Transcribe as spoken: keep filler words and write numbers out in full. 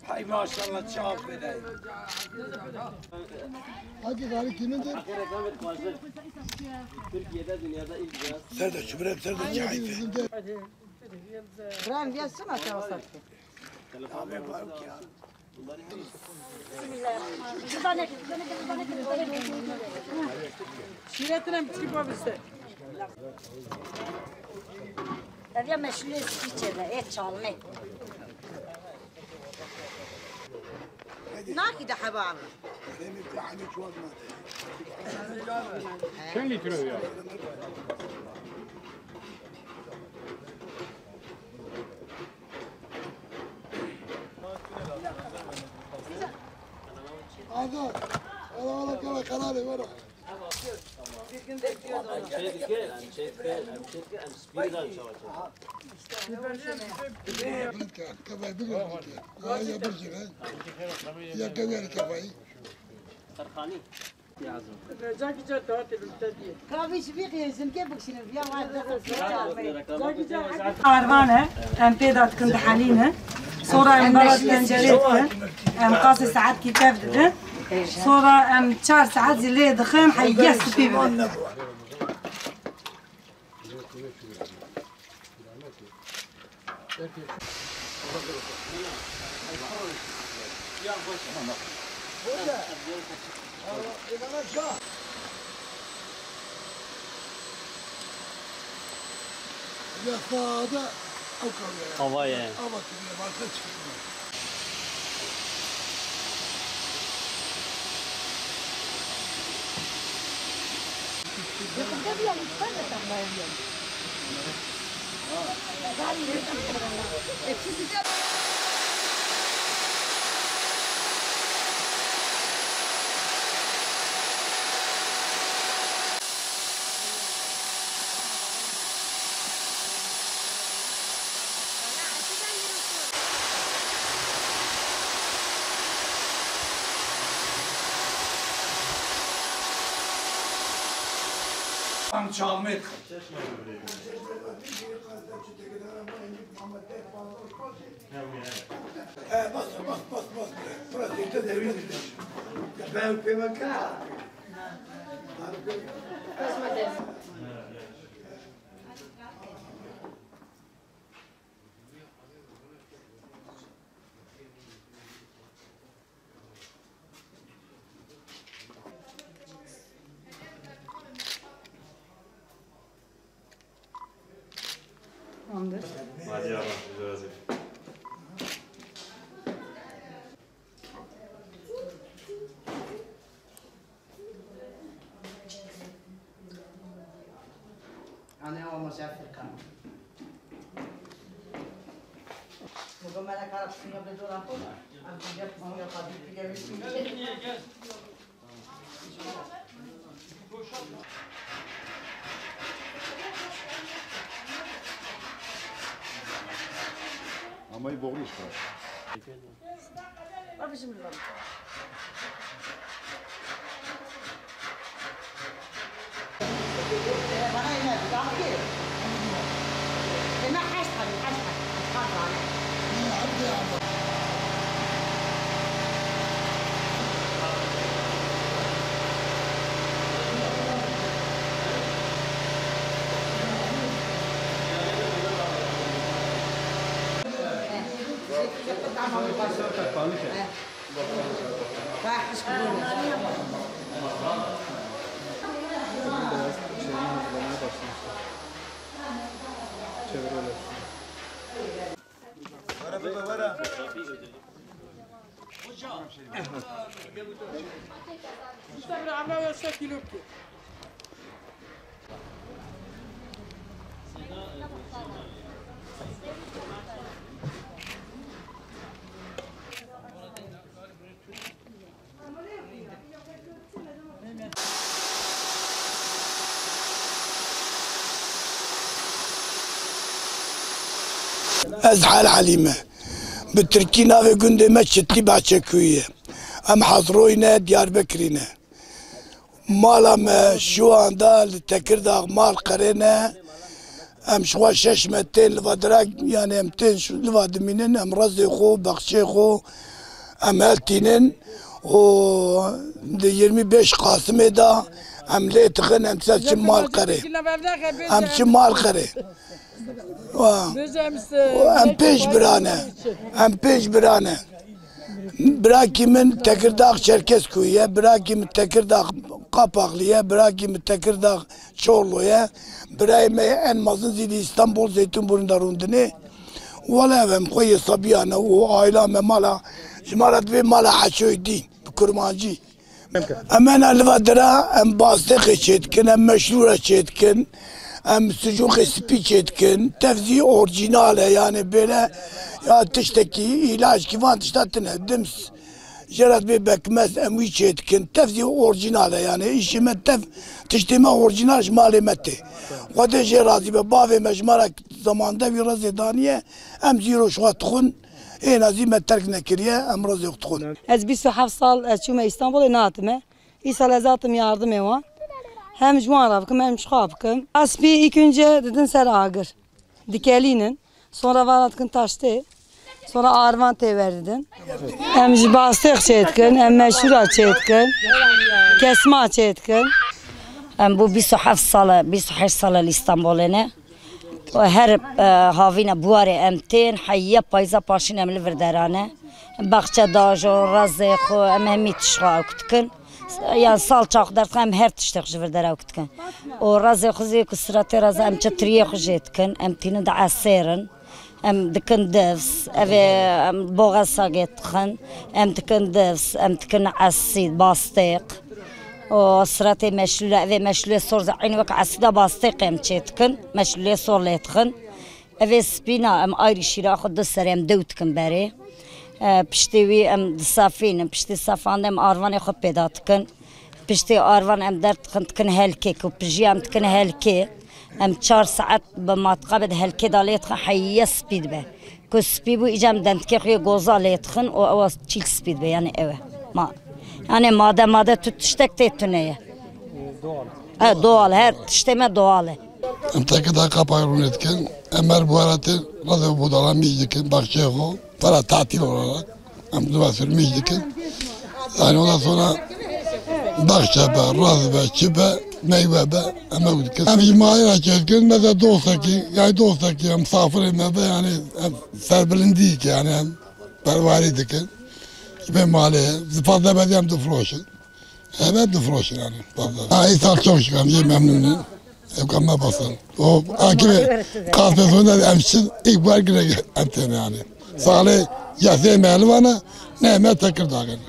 Hay maşallah, çav bide. Hadi gari kimindir? Türkiye'de, dünyada ilk biraz. Serdar, şu bırak, Serdar, çay. Hadi. Buranın bir yazısı mı, tamam, satın. Abi, bak ya. Şîretine mi çi babise? Ev ya meşhur spiçe de, et çalme. Nakî de heba abi. Çend litre ya? Azad. Ala, ala, kala, kala, wera. Em çê dike, em çê dike, em çê dike, em spî dan çawa çawa. Kefayı biliyor musun? Ya, ya, bir şey, ha? Ya, gel, gel, kefayı. Serxanî. Cakî ca dawetê li te diye. Kavî ji vî qiyê jinkê bikişînin, viya wan de xwe Cakî ca. Arvan e, em pê de dikin dihelînin. Sora em bala tencerê dikin. Em qasê saetkî tev didin. Sora em çar saet jî lê dixin, heye spî bibin. Ya sade o kadar. Hava ye. Hava tutuyor, başka çıkmıyor. Em çalmê dixin. E, bas, bas, bas, bas. Burası işte devir. Ben peyvan. Tamamdır. Hadi ya, bak, güzel hazır. Anne, ama sen Furkan. Bu kamera karşısında bir duran bu. Abi, yapma, yapma, bir şey. Ama iyi boğulmuş. Biraz şeyini hazırlamaya başlamışlar. Çeviriyorlar şimdi. Ez Hal Elî me. Bi tirkî navê gundê me Çitlî Bahçekuyî ye. Em Hazroyî ne, Diyarbekirî ne. Mala me şu anda li Tekirdağ mal qerê ne. Em ji xwe şeş me tên li va dira, yani em tên şu-, li va dimînin, em rezê xwe, bexçê xwe, em heltînin û di yirmi beş Qasimê de em lê dixin, em ser çi mal qerê. Em çi mal qerê. Wa. Em pênc bira ne. Em pênc bira ne. Birakî min Tekirdağ Çerkezkuyê ye, birakî min Tekirdağ Qapaxlî ye, birakî min Tekirdağ Çorlu ye. Birayê me en mezin zî li Îstanbul Zeytinburnu de rûndinê. Wele ev em xwe yê sabiyane û aila me mala, ji me re divê mala Heçoyê dîn, bi kurmancî. Em ena li va dira, em bastêxê çêdikin, em meşrûra çêdikin, em sicûxê spî çêdikin. Tev zî orcînal e, yani böyle ya tiştekî, îlaçkî van tişta tine. Dims, jê re dibê bekmez, em wî çêdikin. Tev zî orcînal e, yani îşê me tev, tiştê me orcînal ji malê me tê. Xwedê jê razî be, bavê me ji me re zamanda wî rezê daniye, em zî îro ji xwe dixwin. Êna zî me terk nekiriye, em rezê xwe dixwin. Ez bîst û heft sal ez çûme Îstanbulê, nehatime. Îsal ez hatim yardimê wan. Hem ji wan re bikim, hem ji xwe bikim. Aspî ilk önce didin ser agir. Dikelînin. Sonra vana dikin taştê. Sonra arvan tê ver didin. Em ji bastêx çêdikin, em meşûra çêdikin, kesma çêdikin. Em bû bîst û heft sal e, bîst û heşt sal e li Îstanbulê ne. Her, e, havîne buwarê em tên, heya payîza paşîn em li vir derane. Baxçe dajo, rezê xwe, em hemî tişt xwe ew dikin. Yan sal çax derdixe em her tiştê xwe ji vir dere ew dikin. Û rezê xwe zî ku siretê reza em çi tiriyê xwe jê dikin, em tînin di esêrin. Em dikin divs, evê em boxesagê dixin, em dikin divs, em dikin esîd, bastêq. Û siretê meşlûle, evê meşlûlê sor zî eynî wek esîda bastêqê em çê dikin, meşlûlê sor lê dixin. Evê spîna em ayrî şîra xwe du serê em dew dikin berê. E, piştî wî em disefînin, piştî sefandê em arvanê xwe pêda dikin. Piştî arvan em derdixin dikin helkê, ku pijiya em dikin helkê. Em çar saet bi matqabê di helkê de lê dixin, heyiye spî dibe. Ku spî bû, îca em dentikê xwe yê goza lê dixin û ewa çîl spî dibe, yani ew e. Ma, yani made made tu tiştek tê tune ye. E, doğal, her tiştê me doğal e. Em teke daha kapayı rûnê dikin. Em her bu arate radyo budala mîş dikin, baxçeyê xwe. Para tatil olarak. Em dua sürmüş dikin. Yani ondan sonra bahçe be, raz be, çi be, meyve be, em ew dikin. Em ji malê re çêdikin, me de dostekî, yani dostekî, em misafirê me be, yani em serbilindî ki, yani em perwarî dikin. Ji vê malê, fazla be em difroşin. Evet, difroşin yani, fazla. Ha, insan çok şükür, em jê memnûn in. Ew ka me basan. O akî be, qasmê sonunda em şin, ilk bar girek em tên yani. Salê, ya sê me elvana, ne me Tekirdağ in.